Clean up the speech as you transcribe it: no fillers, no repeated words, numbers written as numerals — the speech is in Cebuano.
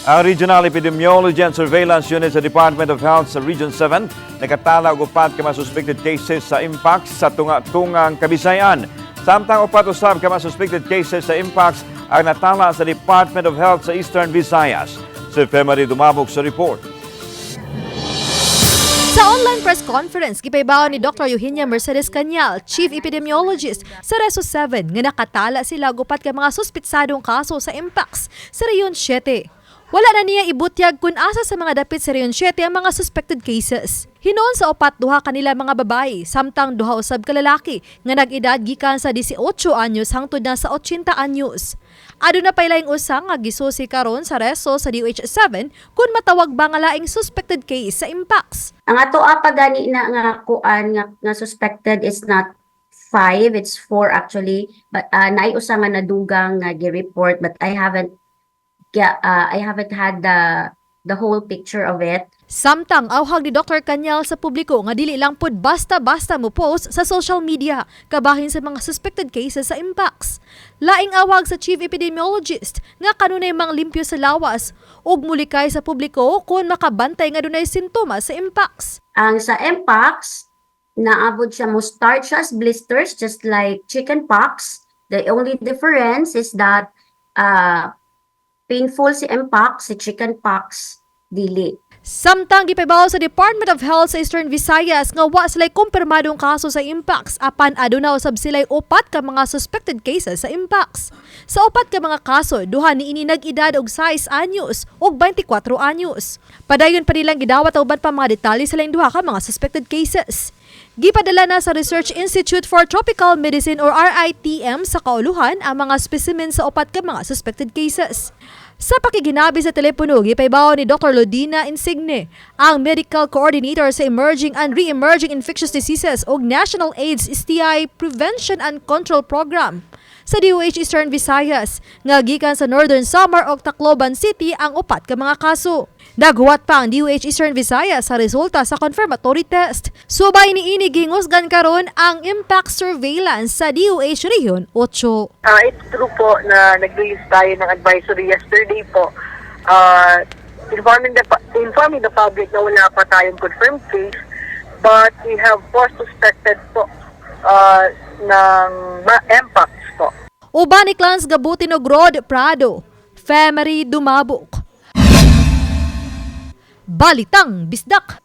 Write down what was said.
Ang Regional Epidemiology and Surveillance Unit sa Department of Health sa Region 7 nakatala og 4 ka mga suspected cases sa Mpox sa tunga-tungang Kabisayan. Samtang 4 usab ka mga suspected cases sa Mpox ang natala sa Department of Health sa Eastern Visayas. Si Femary Dumabok sa report. Sa online press conference, gipaybaw ni Dr. Eugenia Mercedes Canyal, Chief Epidemiologist sa Reso 7, nga nakatala sila og 4 ka mga suspitsadong kaso sa Mpox sa Rehiyon 7. Wala na niya ibutyag kung asa sa mga dapit sa Rehiyon 7 ang mga suspected cases. Hinuon sa 4, duha kanila mga babae, samtang duha usab ka lalaki nga nag-edad gikan sa 18 anyos hangtod na sa 80 anyos. Aduna pay laing usa nga gisusi karon sa reso sa DOH 7 kung matawag ba nga laing suspected case sa Mpox. Ang ato pa gani na nga kuan nga suspected is not five, it's four actually. But naay usa nga nadugang nga gi-report, but I haven't had the whole picture of it. Samtang awhag ni Dr. Canyal sa publiko nga dili lang pud basta-basta mo post sa social media kabahin sa mga suspected cases sa Mpox. Laing awhag sa chief epidemiologist nga kanunay mang limpyo sa lawas ug mulikay sa publiko kung makabantay nga dunay sintomas sa Mpox. Ang sa Mpox, naabot siya mo start siya as blisters just like chickenpox. The only difference is that painful si Mpox, si chickenpox dili. Samtang gipahibaw sa Department of Health sa Eastern Visayas nga wa sila'y kumpirmadong kaso sa Mpox, apan aduna usab sila'y 4 ka mga suspected cases sa Mpox. Sa 4 ka mga kaso, duha niini nag-edad og 6 anyos ug 24 anyos. Padayon pa nilang gidawat ang uban pa mga detalye sa laing duha ka mga suspected cases. Gipadala na sa Research Institute for Tropical Medicine or RITM sa Kauluhan ang mga specimen sa 4 ka mga suspected cases. Sa pakiginabi sa telepono, gipahibaw ni Dr. Lodina Insigne, ang Medical Coordinator sa Emerging and Re-emerging Infectious Diseases o National AIDS STI Prevention and Control Program sa DOH Eastern Visayas, nga gikan sa Northern Samar o Tacloban City ang 4 ka mga kaso. Naghuwat pa ang DOH Eastern Visayas sa resulta sa confirmatory test. Subay niini, gihingusgan karon ang Mpox surveillance sa DOH Region 8. It's true po na nag-release tayo ng advisory yesterday po, informing the public na wala pa tayong confirmed case, but we have four suspected po ng Mpox po. Uban ni Clans Gabutin og Rod Prado, Femery Dumabok. Balitang Bisdak.